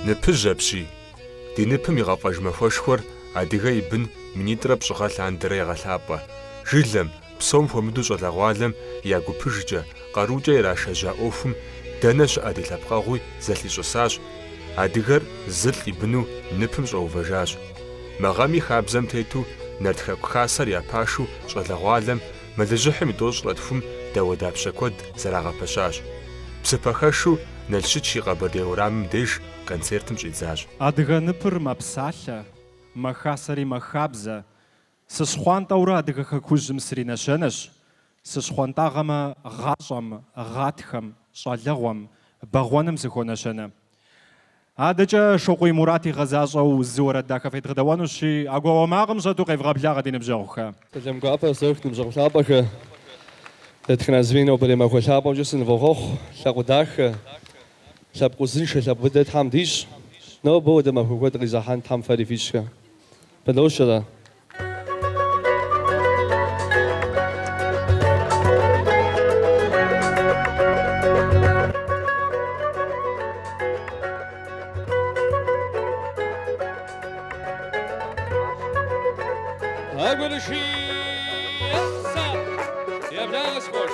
Ныпыжь апщий! Ди ныпым и гъэфӏэж махуэшхуэр адыгэ и бын минитӏрэ пщӏы гъэ лъандэрэ егъэлъапӏэ. Жылэм, псом хуэмыдэу щӏалэгъуалэм я гупыжкӏэ, къарукӏэ ирашэжьа ӏуэхум дэнэ щыӏэ ди лъэпкъэгъуи зэлъищӏысащ, адыгэр зылӏ и быну ныпым щӏэувэжащ. Мы гъэми хабзэм тету Нарт Хэку Хасэр я пашэу щӏалэгъуалэм мэлыжьыхьым и 92-м дауэдапщэ куэд зэрагъэпэщащ. Псыпэхэшу Налщыч и Къэбэрдей уэрамым деж концертым щӏидзащ. Адыгэ ныпыр мэпсалъэ, мэхасэри мэхабзэ, Сыщхъуантӏэурэ адыгэ хэкужьым сринэщэнэщ, Сыщхъуантӏагъэмэ, гъащӏэм, гъатхэм, щӏалэгъуэм, бэгъуэным сыхуонэщэнэ. Адэкӏэ Шокъуий Мурат игъэзащӏэу зы уэрэд дахэ федгъэдэуэнущи, ӏэгуауэ макъым щӏэту къевгъэблагъэ ди ныбжьэгъухэ. Сэлам гуапэ фызох, ныбжьэгъу лъапӏэхэ. Дэтхэнэ зыми нобэрей махуэ лъапӏэмкӏэ сынывохъуэхъу, лъакъуэ дахэ, лъэпкъ узыншэ, лъэпкъ быдэ Тхьэм дищӏ. Нобэ хуэдэ махуэ куэд къизыхьэн Тхьэм фэри фищӏхэ. Пыдощэ-тӏэ. Еблагъэ, си къуэш.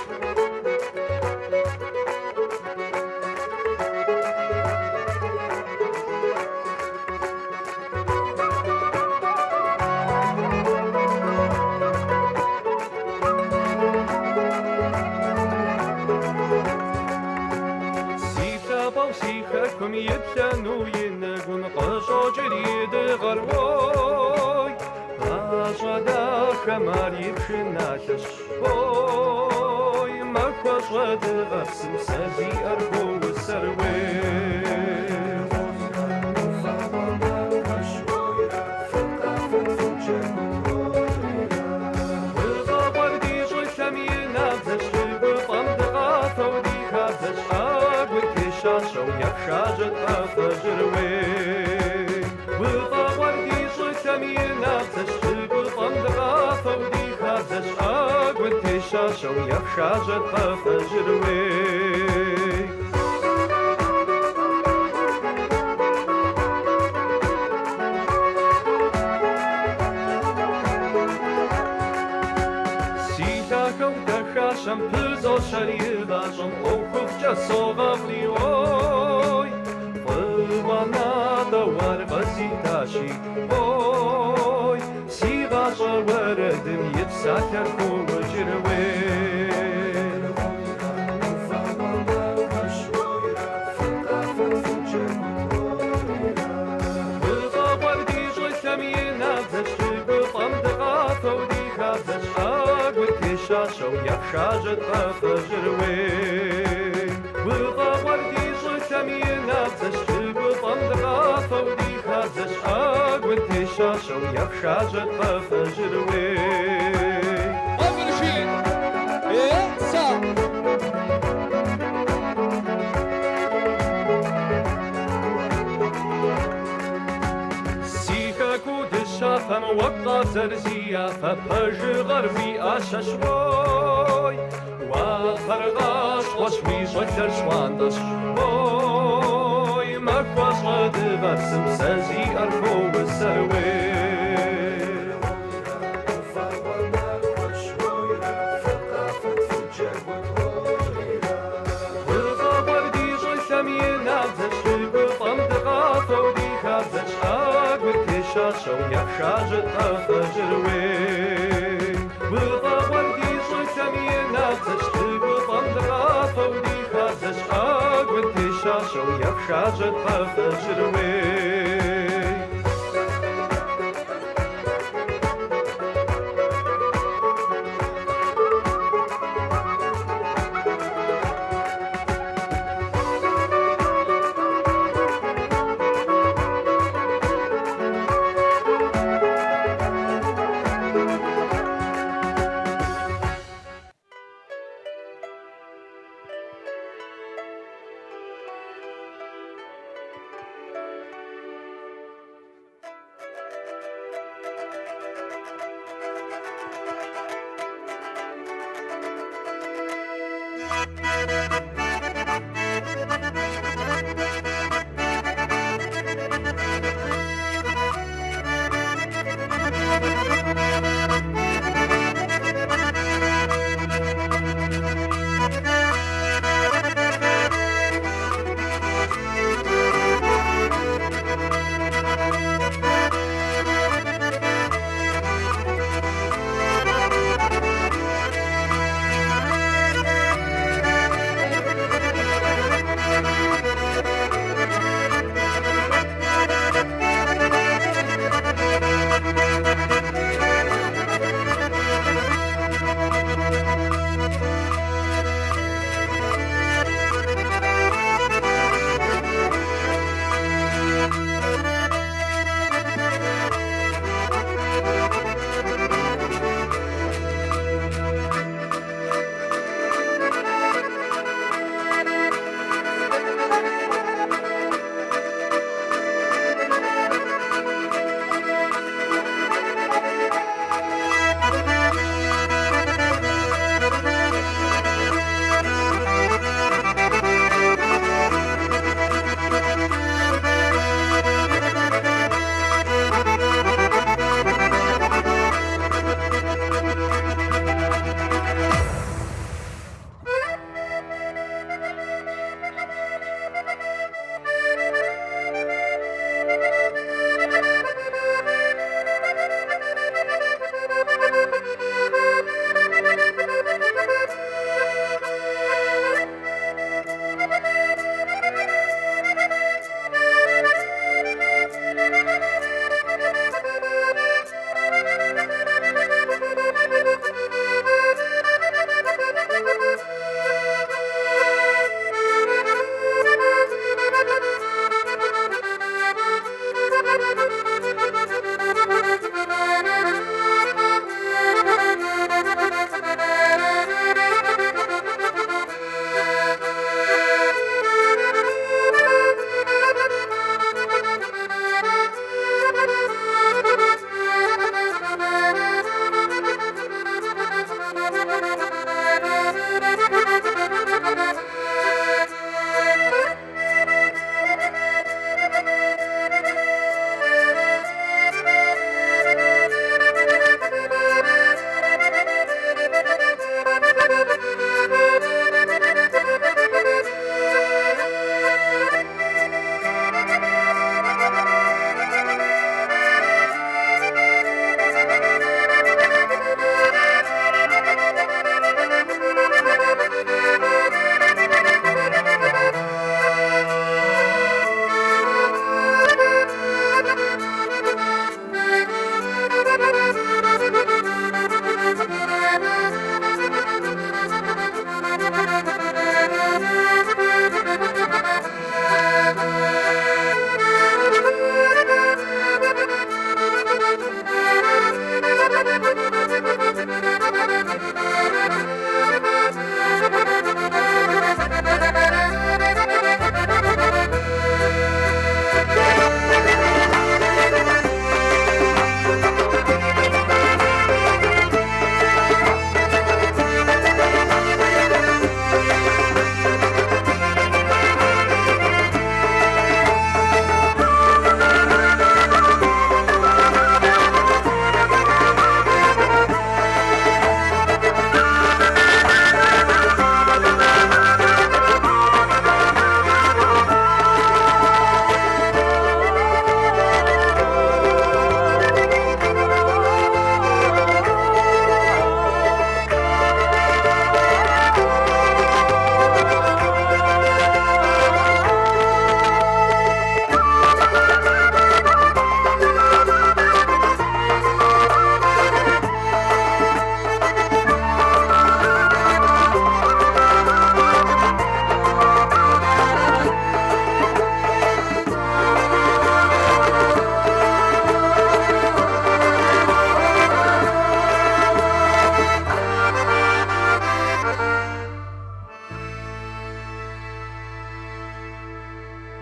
Си лъапӏэу си хэкум иплъэну и нэгум къыщӏокӏыр и дыгъэр, уой. Гъащӏэ дахэм ар и пшыналъэщ, уой. Махуэщӏэ дыгъэпсым псэ зиӏэр хуоусэр, уей. Гуфӏэгъуэр ди щӏылъэм и набдзэщ, дыгуфӏэм дыкъафэу ди хабзэщ, ӏэгур тещащэу ефшажьэт къафэжьыр, уей. Гуфӏэгъуэр ди щӏылъэм и набдзэщ, дыгуфӏэм дыкъафэу ди хабзэщ, ӏэгур тещащэу ефшажьэт къафэжьыр, уей. Си лъахэу дахащэм пызощэр игъащӏэм ӏуэхуфӏкӏэ согъэфӏри, ой. Фӏыгъуэ натӏэу ар къызитащи, ой. Си гъащӏэ уэрэдым и псалъэр хоуджыр, уей. Гуфӏэгъуэр ди щӏылъэм и набдзэщ, дыгуфӏэм дыкъафэу ди хабзэщ, ӏэгур тещащэу ефшажьэт къафэжьыр, уей. Гуфӏэгъуэр ди щӏылъэм и набдзэщ, дыгуфӏэм дыкъафэу ди хабзэщ, ӏэгур тещащэу ефшажьэт къафэжьыр, уей. Си хэку дыщафэм уэ къабзэр зи афэ пэжыгъэр уи ӏэщэщ, уой. Уафэр къащхъуэщ, уи щӏылъэр щхъуантӏэщ, уой. Махуэщӏэ дыгъэпсым псэ зиӏэр хуоусэр, уей. Гуфӏэгъуэр ди щӏылъэм и набдзэщ, дыгуфӏэм дыкъафэу ди хабзэщ, ӏэгур тещащэу ефшажьэт къафэжьыр, уей. Гуфӏэгъуэр ди щӏылъэм и набдзэщ, дыгуфӏэм дыкъафэу ди хабзэщ, ӏэгур тещащэу ефшажьэт къафэжьыр, уей.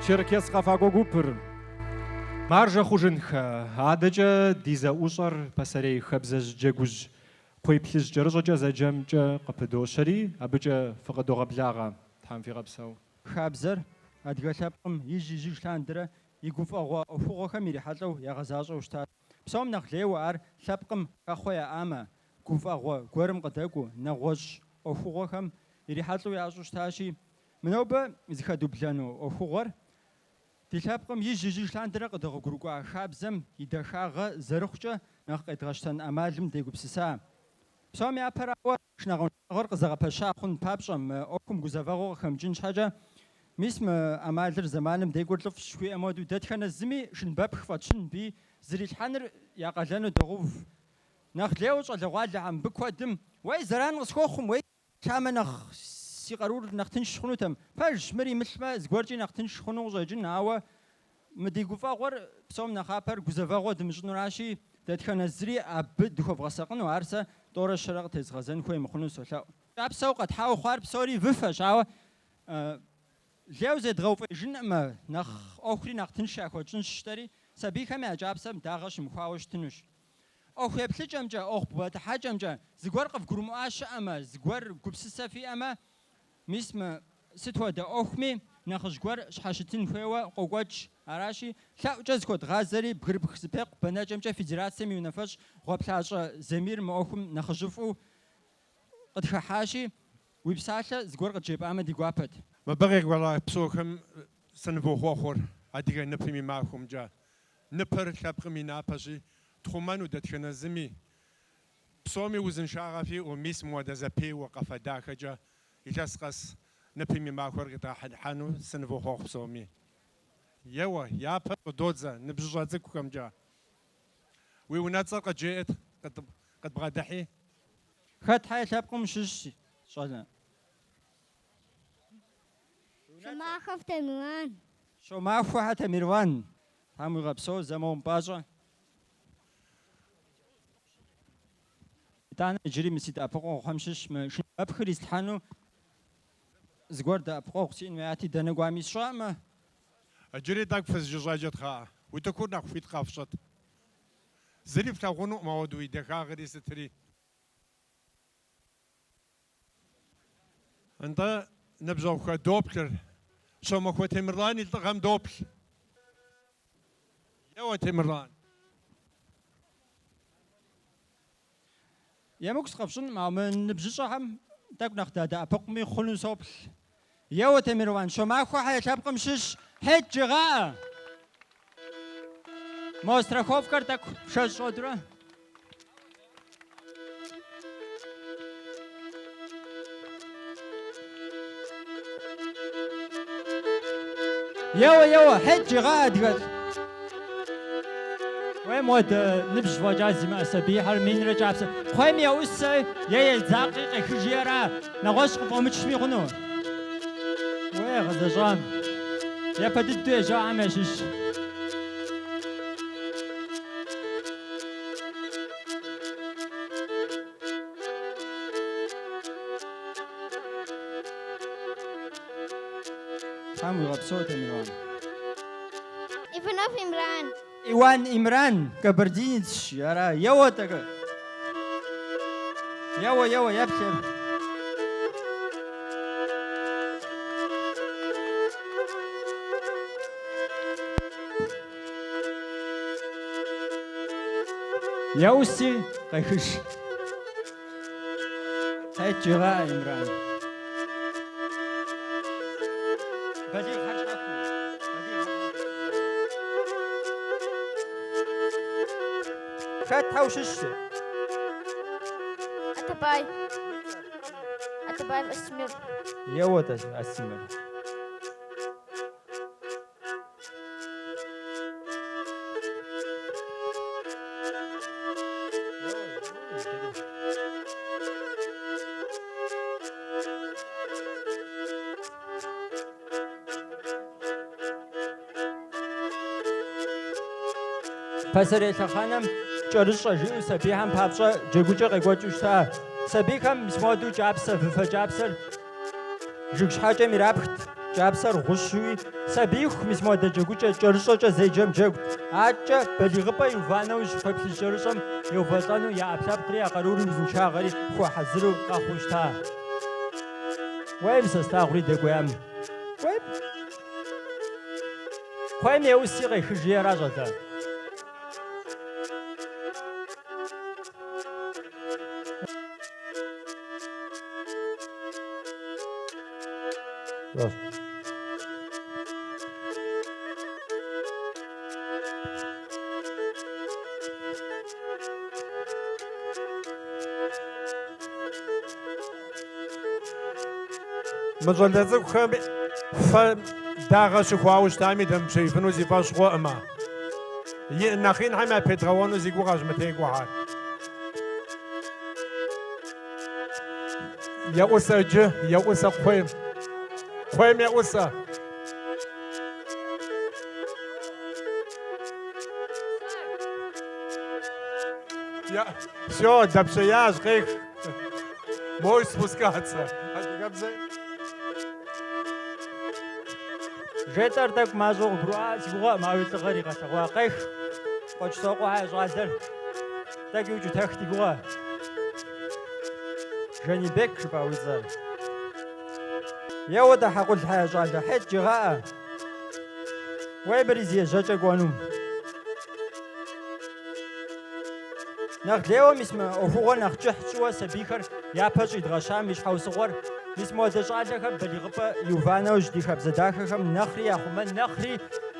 Черкес къэфакӏуэ гупыр. Маржэ хъужынхэ, адэкӏэ ди зэӏущӏэр пасэрей хабзэжь джэгужь кхъуейплъыжькӏэрыщӏэкӏэ зэджэмкӏэ къыпыдощэри, абыкӏэ фыкъыдогъэблагъэ. Тхьэм фигъэпсэу. Хабзэр адыгэ лъэпкъым ижь-ижьыж лъандэрэ и гуфӏэгъуэ ӏуэхугъуэхэм ирихьэлӏэу ягъэзащӏэу щытащ. Псом нэхъ лейуэ ар лъэпкъым хэхъуэ яӏамэ, гуфӏэгъуэ гуэрым къыдэкӏуэу нэгъуэщӏ ӏуэхугъуэхэм ирихьэлӏэу ящӏу щытащи, мы нобэ зыхэдублэну ӏуэхугъуэр ди лъэпкъым ижь-ижьыж лъандэрэ къыдэгъуэгурыкӏуа хабзэм и дахагъэ зэрыхъукӏэ нэхъ къедгъэщтэн ӏэмалым дегупсыса. Псом япэрауэ, шынагъуэншагъэр къызэгъэпэща хъун папщӏэ, мы ӏуэхум гузэвэгъуэ къыхэмыкӏын щхьэкӏэ, мис мы ӏэмалыр зэманым декӏур лӏыфӏщ жыхуиӏэм хуэдэу дэтхэнэ зыми шынбэпх фӏэтщын мыбы зрилъхьэныр я къалэну догъэув. Нэхъ лейуэ щӏалэгъуалэхэм, мыбы куэдым, уей, зэран къысхуохъум, уей, лъамэ нэхъ си къарур нэхъ тынш хъунутэм. Пэжщ, мыр имылъмэ, зыгуэркӏи нэхъ тынш хъуну къыщӏэкӏын, ауэ мы ди гуфӏэгъуэр псом нэхъапэр гузэвэгъуэ дымыщӏынуращи, дэтхэнэ зыри абы дыхуэвгъэсакъыну, ар сэ тӏорэ щэрэ къытезгъэзэн хуей мыхъуну солъэӏу. Кӏапсэу къэтхьауэ хъуар псори выфэщ, ауэ лейуэ зедгъэуфӏеижынӏымэ, нэхъ ӏуэхури нэхъ тынш яхуэтщӏынщ жытӏэри, сабийхэм я кӏапсэм дагъэ щымыхуауэ щытынущ. ӏуэху еплъыкӏэмкӏэ, ӏуэху бгъэдыхьэкӏэмкӏэ зыгуэр къывгурымыӏуа щыӏэмэ, зыгуэр гупсысэ фиӏэмэ, мис мы сыт хуэдэ ӏуэхуми нэхъыжь гуэр щхьэщытын хуейуэ къокӏуэкӏ. Аращи, лъэӏукӏэ зыхуэдгъазэри, бгырыпх зыпекъу бэнэкӏэмкӏэ Федерацэм и унафэщӏ Гъуэплъащӏэ Замир мы ӏуэхум нэхъыжьыфӏу къытхыхьащи, уи псалъэ зыгуэр къыджепӏамэ ди гуапэт. Мыбы къекӏуэлӏа псохэм сынывохъуэхъур адыгэ ныпым и махуэмкӏэ. Ныпыр лъэпкъым и напэщи, тхъумэну дэтхэнэ зыми. Псоми узыншагъэ фиӏэу, мис мыуэдэ зэпеуэ къафэ дахэкӏэ илъэс къэс ныпым и махуэр къыдгъэхьэну сынывохъуэхъу псоми. Еуэ, япэ щӏыдодзэ ныбжьыщӏэ цӏыкӏухэмкӏэ. Уи унэцӏэр къыджеӏэт, къыдбгъэдыхьи. Хэтхьэ я лъэпкъым щыщ щӏалэ? Щомахуэ Тамерлан. Щомахуэхэ Тамерлан. Тхьэм уигъэпсэу, зэ моуэ умыпӏащӏэ. Итӏанэ иджыри мы си дэӏэпыкъуэгъухэм щыщ мы шынбэпхыр ислъхьэну зыгуэр дэӏэпыкъуэгъу сиӏэн хуеяти, дэнэ кӏуами сщӏэӏымэ. Иджыри тӏэкӏу фызжьыщӏэкӏэт, кхъыӏэ. Утыкур нэхъ хуит къэфщӏыт. Зыри флъагъунукъым ауэдэу и дахагъэри сытри. Нтӏэ, ныбжьэгъухэ, доплъыр. Щомахуэ Темырлан и лӏыгъэм доплъ. Еуэ, Темырлан. Емыкӏу сыкъэфщӏынкъым, ауэ мы ныбжьыщӏэхэм тӏэкӏу нэхъ дадэӏэпыкъуми хъуну соплъ. Еуэ, Темырлан, Щомахуэхэ я лъэпкъым щыщ хьет жегъаӏэ. Мо страховкэр тӏэкӏу фшэщӏ хуэдэурэ. Еуэ, еуэ, хьет жегъаӏэ, адыгэлӏ. Уей, модэ ныбжь фӏэкӏа зимыӏэ сабийхэр минрэ кӏапсэ. Кхъуейм еӏусэ е едзакъи къехыжи ара, нэгъуэщӏ къыфӏэмычми хъуну. Уей, гъэзэщӏам. Япэ дыдэу ежьахэм ящыщ. Тхьэм уигъэпсэу, Тамерлан. Иванов Имран. Иуан Имран, кабардинецщ, ара. Еуэ-тӏэ. Еуэ, еуэ, еплъ, еплъ. Еӏуси, къехыж. Хьет жегъаӏэ, Имран. Балигъхэр щхьэхуэу. Хэтхьэ ущыщ? Атабай. Атабаев Астемир. Еуэ-тӏэ, Астемир. Пасэрей лъэхъэнэм кӏэрыщӏэ жиӏэу сабийхэм папщӏэ джэгукӏэ къекӏуэкӏыу щыта. Сабийхэм мис модэу кӏапсэ, выфэ кӏапсэр жыг щхьэкӏэм ирапхт. Кӏапсэр гъущуи, сабииху мис модэ джэгукӏэ кӏэрыщӏэкӏэ зеджэм джэгут. Адэкӏэ балигъыпӏэ иува нэужь кхъуейплъыжькӏэрыщӏэм еувэлӏэну я ӏэпкълъэпкъри, я къарури, узыншагъэри хуэхьэзыру къэхъуу щыта. Уей, мы сэ слъагъури дэкӏуеям. Уей, кхъуейм еӏуси къехыжи ара, щӏалэ? Мы щӏалэ цӏыкӏухэм фэ дагъэ щыхуауэ щытами дэмыпщеифыну си фӏэщ хъуӏымэ. Нэхъ инхэм япедгъэуэну си гугъэщ мы текӏуэхэр. Еӏусэ иджы, еӏусэ кхъуейм. Кхъуейм еӏусэ. Все, дэпщеящ, къех. Можешь спускаться. Адыгэбзэ. Жетӏэр тӏэкӏу мащӏэу къыгурыӏуа си гугъэкъым, ауэ и лӏыгъэр игъэлъэгъуа. Къех, Къуэкӏысокъуэхэ я щӏалэр. Тӏэкӏуи укӏытэх ди гугъэ. Жанибек жыпӏа уи цӏэр. Еуэ-тӏэ Хьэкъулхьэ я щӏалэ, хьет жегъэӏэ. Уей, мыри зи ежьэкӏэ кӏуэнум. Нэхъ лейуэ мис мы ӏуэхугъуэр нэхъ кӏыхь тщӏыуэ сабийхэр япэ щӏидгъэщам и щхьэусыгъуэр мис модэ щӏалэхэр балигъыпӏэ иува нэужь ди хабзэ дахэхэм нэхъри яхъумэн, нэхъри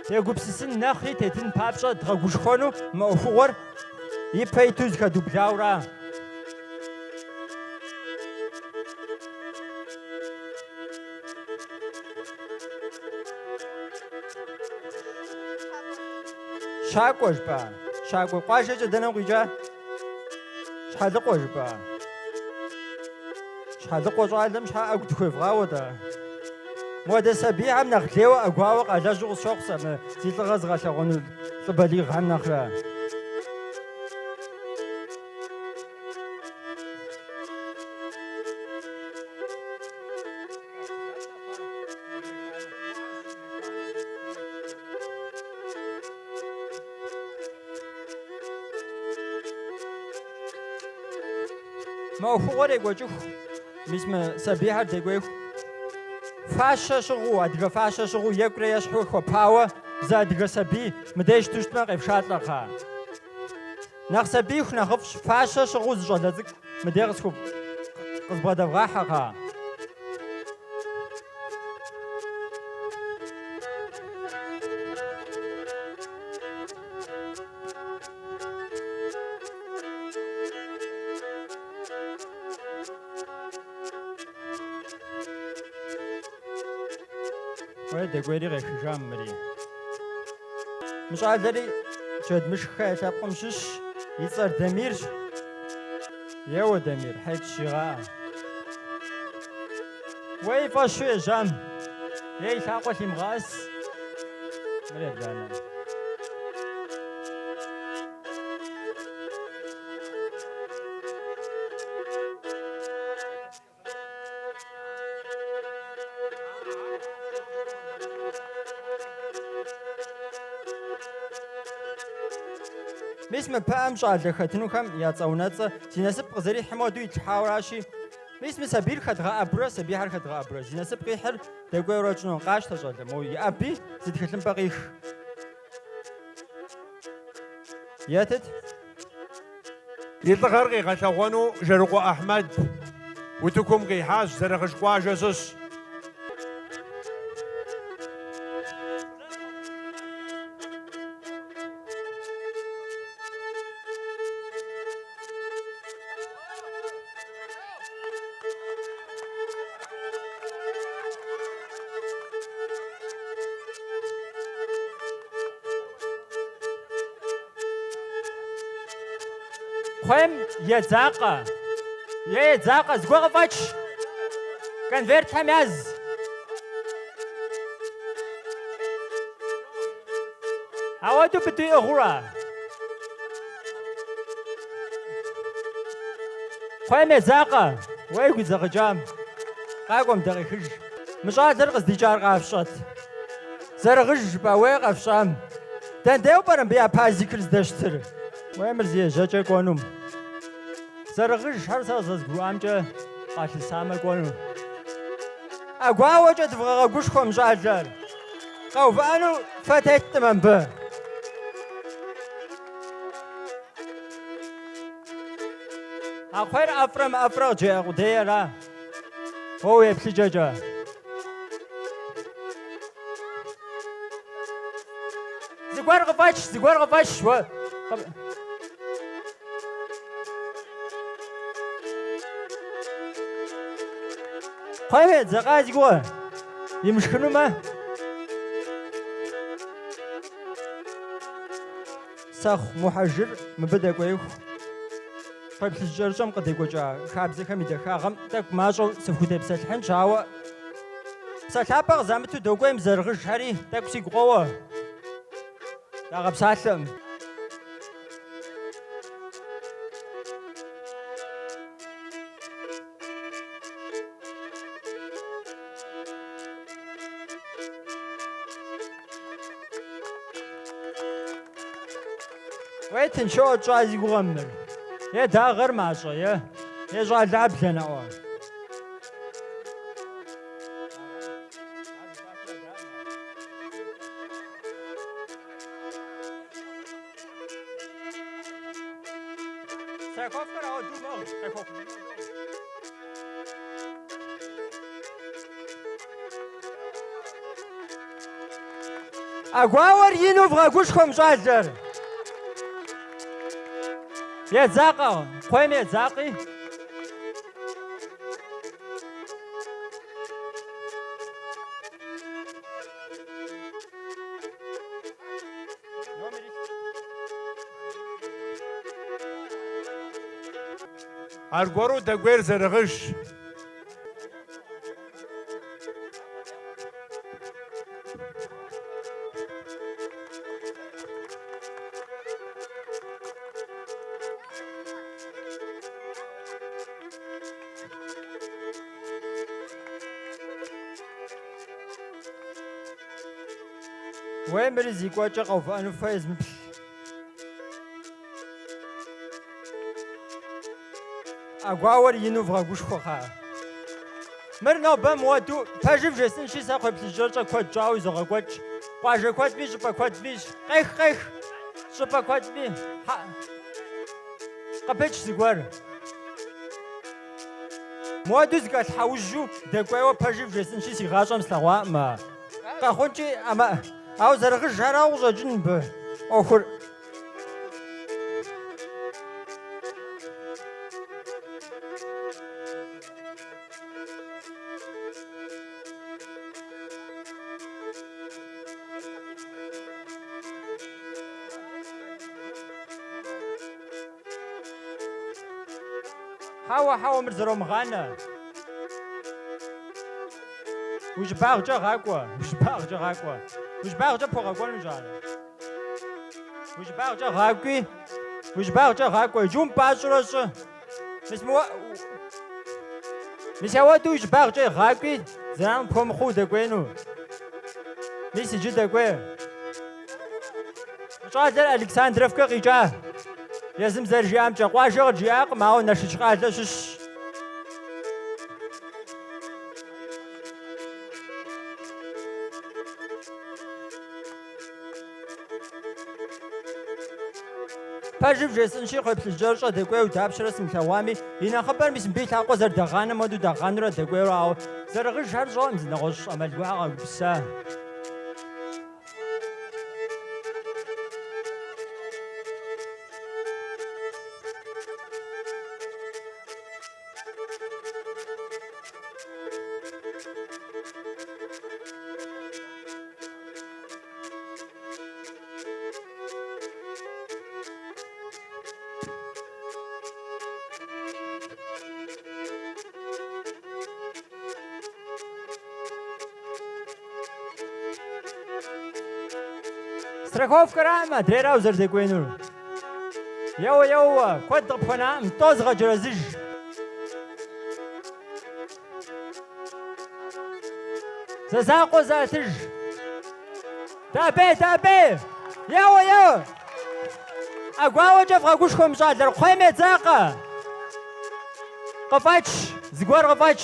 егупсысын, нэхъри тетын папщӏэ дгъэгушхуэну мы ӏуэхугъуэр ипэ иту зыхэдублаура. Щакӏуэ жыпӏа? Щакӏуэ къуажэкӏэ дэнэ укъикӏа? Щхьэлыкъуэ жыпӏа? Щхьэлыкъуэ щӏалэм щхьэ ӏэгу дыхуевгъауэ-тӏэ? Модэ сабийхэм нэхъ лейуэ ӏэгуауэ къалэжьу къысщохъу сэ мы зи лӏыгъэ зыгъэлъэгъуэну лӏы балигъхэм нэхърэ. Мы ӏуэхугъуэр екӏуэкӏыху, мис мы сабийхэр дэкӏуеиху, фащэ щыгъыу, адыгэ фащэ щыгъыу екӏурэ ещхьу хуэпауэ зы адыгэ сабий мыдеж щыту щытмэ къефшалӏэ, кхъа. Нэхъ сабииху нэхъыфӏщ, фащэ щыгъыу зы щӏалэ цӏыкӏу мыдей къызбгъэдэвгъахьэ, кхъа. Уей, дэкӏуейри къехыжам мыри. Мы щӏалэри Джэдмышххэ я лъэпкъым щыщщ, и цӏэр Дамирщ. Еуэ, Дамир, хьет жегъэӏэ. Уей, фӏэщу ежьам, е и лъакъуэ лъимыгъэӏэс. Мыр ебланэ. Мис мы пыӏэм щӏалэ хэтынухэм я цӏэ-унэцӏэ зи насып къызэрихьым хуэдэу итлъхьауэращи, мис мы сабийр хэдгъэӏэбурэ, сабийхэр хэдгъэӏэбурэ, зи насып къихьыр дэкӏуейуэрэ тщӏыну. Къащтэ щӏалэ, моуэ иӏэби, зы тхылъымпӏэ къих. Етыт. И лӏыгъэр къигъэлъэгъуэну Жэрыкъуэ Ахьмэд утыкум къихьащ, Зэрэгъыж къуажэ щыщ. Кхъуейм едзакъэ, е едзакъэ, зыгуэр къыфӏэч! Конвертхэм яз! Ауэдэу быдэу иӏыгъыурэ. Кхъуейм едзакъэ, уей гудзэкъыкӏам. Къакӏуэм, дакъихыж. Мы щӏалэр къыздикӏар къафщӏэт. Зэрыгъыж жыпӏа, уей къэфщӏам. Дэндеу пӏэрэ мыбы я пазикыр здэщытыр? Уей мыр зи ежьэкӏэ кӏуэнум. Зэрыгъыжхэр сэ къызэрызгурыӏуамкӏэ къалъысамэ кӏуэну. ӏэгуауэкӏэ дывгъэгъэгушхуэ мы щӏалэр. Къэувыӏэну фэ теткъым мыбы. А кхъуейр ӏэфӏрэ мыӏэфӏрэ къыджеӏэ къудей ара? Уэ уи еплъыкӏэкӏэ. Зыгуэр къыфӏэч, зыгуэр къыфӏэч, уэ. Кхъуейм едзэкъа зи гугъэ? Имышхынумэ? Сэхъу Мухьэжыр мыбы дэкӏуеиху кхъуейплъыжькӏэрыщӏэм къыдекӏуэкӏа хабзэхэм и дахагъэм тӏэкӏу мащӏэу сыфхутепсэлъыхьынщ, ауэ псэлъапӏэ къызамыту докӏуейм зэрыгъыжхэри тӏэкӏу сигу къоуэ. Дагъэпсалъэм. Уей тыншыӏуэ тщӏа зи гугъэм мыр. Е дагъэр мащӏэ, е е щӏалаблэ нэӏуэ. Страховкэр ауэ думыӏыгъ, къехуэхъужыну. ӏэгуауэр ину вгъэгушхуэ мы щӏалэр. Едзакъэ, кхъуейм едзакъи. Аргуэру дэкӏуейр Зэрыгъыжщ. Уей мыри зи кӏуэкӏэ къэувыӏэну фэ езмыплъ. ӏэгуауэр ину вгъэгушхуэ, кхъыӏэ. Мыр нобэ мыуэду, пэжыр вжесӏэнщи, сэ кхъуейплъыжькӏэрыщӏэ куэд щӏауэ изогъэкӏуэкӏ. Къуажэ куэдми, щӏыпӏэ куэдми, къех, къех, щӏыпӏэ куэдми, хьэ, къыпыч зыгуэр. Мыуэду зэкӏэлъхьэужьу дэкӏуейуэ пэжыр вжесӏэнщи, си гъащӏэм слъэгъуакъым а. Къэхъункӏи, амэ, ауэ зэрыгъыжхэрауэ къыщӏэкӏын мыбы ӏуэхур. Хьэуэ, хьэуэ, мыр зэромыгъанэ. Уи щӏыбагъкӏэ гъакӏуэ, уи щӏыбагъкӏэ гъакӏуэ. Уи щӏыбагъкӏэ пхуэгъэкӏуэну, щӏалэ. Уи щӏыбагъкӏэ гъакӏуи, уи щӏыбагъкӏэ гъакӏуэ. Иджы умыпӏащӏэурэ щӏы. Мис мы Мис ауэдэу уи щӏыбагъкӏэ гъакӏуи, зэран пхуэмыхъуу удэкӏуену. Мис иджы дэкӏуей. Мы щӏалэр Александровкэ къикӏа. Езым зэрыжиӏамкӏэ, къуажэ къыджиӏакъым, ауэ Налшыч къалэ щыщщ. Пэжыр вжесӏэнщи, кхъуейплъыжькӏэрыщӏэ дэкӏуейуэ дапщэрэ сымылъэгъуами, и нэхъыбэр мис мыбы и лъакъуэ зэрыдагъанэм хуэдэу дагъанэурэ дэкӏуейуэ, ауэ зэрыгъыжхэр сщӏэкъым, зы нэгъуэщӏ ӏэмал гуэр къагупсыса. Страховкэрам адрейра узэрыдэкӏуенур. Еуэ, еуэ, куэд къыпхуэнаӏым, тӏо зыгъэджэрэзыж. Зэ закъуэ зыӏэтыж. Дэӏэбей, дэӏэбей! Еуэ, еуэ! ӏэгуауэкӏэ вгъэгушхуэ мы щӏалэр, кхъуейм едзакъэ! Къыфӏэч, зыгуэр къыфӏэч!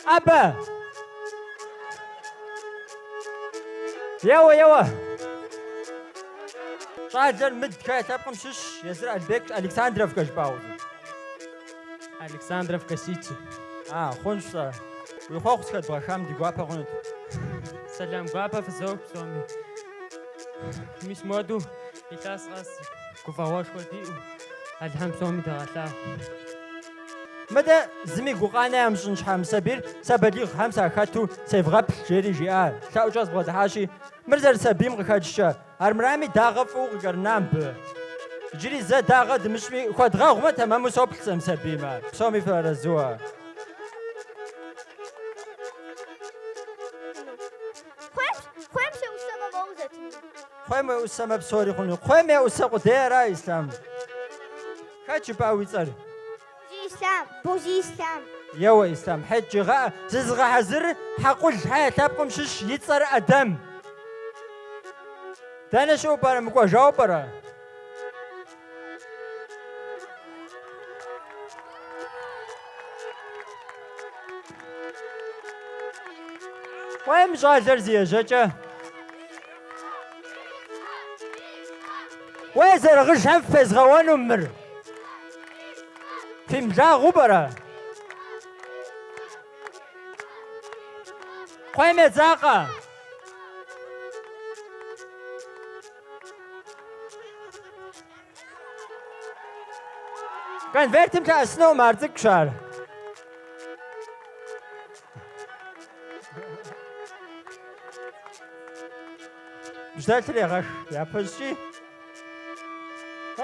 ӏэбэ! Еуэ, еуэ! Щӏалэр Мыдхэ я лъэпкъым щыщщ, езыр Албек Александровкэ жыпӏауэ. Александровка Сити. А, хъунщ-тӏэ. Уи хъуэхъу зыхэдбгъэхам ди гуапэ хъунут. Сэлам гуапэ фызох псоми. Мис моду илъэс къэс гуфӏэгъуэшхуэ диӏэу, Алыхьым псоми дыгъэлъагъу. Мыдэ зыми гукъанэ ямыщӏын щхьэ мы сабийр сэ балигъхэм сахэту севгъэплъ, жери жиӏа. Лъэӏукӏэ збгъэдыхьащи, мыр зэрысабийм къыхэкӏкӏэ, Армырами дагъэ фӏыуэ къыкӏэрына мыбы. Иджыри зэ дагъэ дымыщӏми, хуэдгъэгъумэ тэмэму соплъ сэ мы сабийм ар. Псоми фыарэзыуэ. Кхъуейм сеӏусэмэ фӏэу узэтыну? Кхъуейм уеӏусэмэ псори хъуну. Кхъуейм еӏусэ къудей ара, Ислъам? Хэт жыпӏа уи цӏэр? Бозий Ислъам, Бозий Ислъам. Еуэ, Ислъам, хьет жегъэӏэ, зызыгъэхьэзырыр Хьэкъулхэ я лъэпкъым щыщ и цӏэр Ӏэдэм. Дэнэ щыӏэу пӏэрэ, мыкӏуэжауэ пӏэрэ? Уей, мы щӏалэр зи ежьэкӏэ. Уей, зэрыгъыжхэм фпезгъэуэну мыр. Фимылъагъуу пӏэрэ? Кхъуейм едзакъэ! Конвертым лъэӏэсынукъым, ар цӏыкӏущ ар. Бжьдэлъыр егъэх япэщӏкӏи.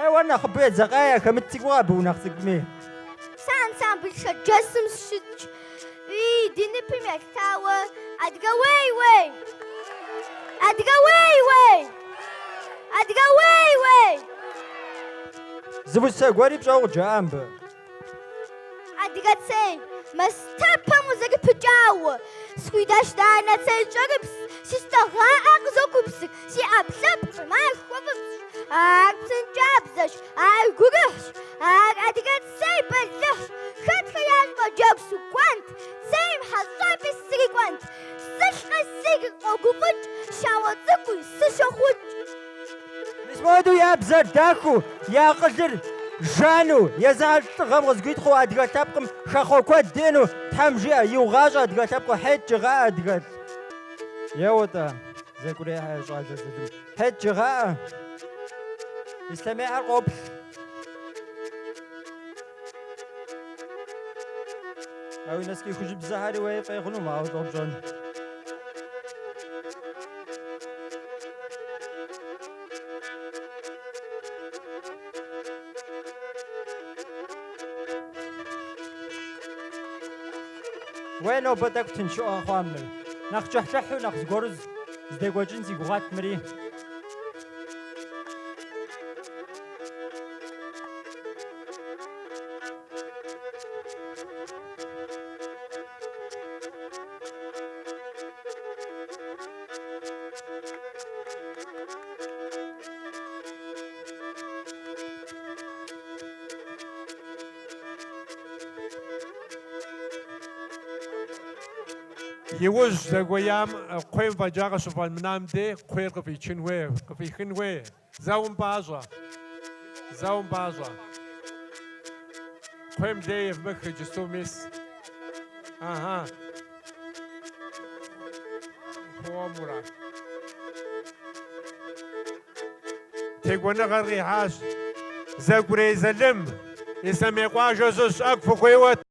Ей, уэ нэхъыбэу едзэкъа яхэмыт си гугъэ абы унэхъ цӏыкӏуми. Сэ ансамбль Шэрджэсым сщытщ. И ди ныпым елъытауэ адыгэ уей уей! Адыгэ уей уей! Адыгэ уей уей! Зы усэ гуэри пщӏэуэ къыджаӏа мыбы. Адыгэ цей, мастэпэм узэрыпыкӏауэ, схуидащ нанэ цей кӏэрыпс, си щтӏэгъаӏэ къызогупсых, си ӏэпкълъэпкъым ар хуэфӏыпсщ, ар псынкӏабзэщ, ар гурыхьщ, ар адыгэ цей бэлыхьщ, хэтхэ я щӏыпӏэ джэгу сыкӏуэнт, цейм хьэщӏапӏи срикӏуэнт, сылӏкъэ си гур къогуфӏыкӏ, щауэ цӏыкӏуи сыщохъукӏ. Мис мыуэду я бзэр дахэу, я акъылыр жану, езыхэр лӏыгъэм къызыгуитхъуу адыгэ лъэпкъым хэхъуэ куэд диӏэну Тхьэм жиӏэ, иугъащӏэ адыгэ лъэпкъыр, хьет жыгъэӏэ адыгэлӏ. Еуэ-тӏэ, Зэкӏурейхьэ я щӏалэ Залым. Хьет жыгъэӏэ. Ислъэмейхэр къоплъ. А уи носки хужьыбзэхэри уей фӏей хъунум, ауэ лӏо пщӏэн. Уей, нобэ тӏэкӏу тыншыӏуэ хъуа мыр. Нэхъ кӏыхьлӏыхьу, нэхъ зыгуэру зыдекӏуэкӏын си гугъэт мыри. Иужь зэгуеям кхъуейм фӏэкӏа къыщыфӏэмынам дей кхъуейр къыфӏичын хуей, къыфӏихын хуей. Зэ умыпӏащӏэ. Зэ умыпӏащӏэ. Кхъуейм лей евмых иджысту мис. Ага. Хуэмурэ. Текӏуэныгъэр къихьащ Зэкӏурей Залым, Ислъэмей къуажэ щыщ ӏэгу фыхуеуэт.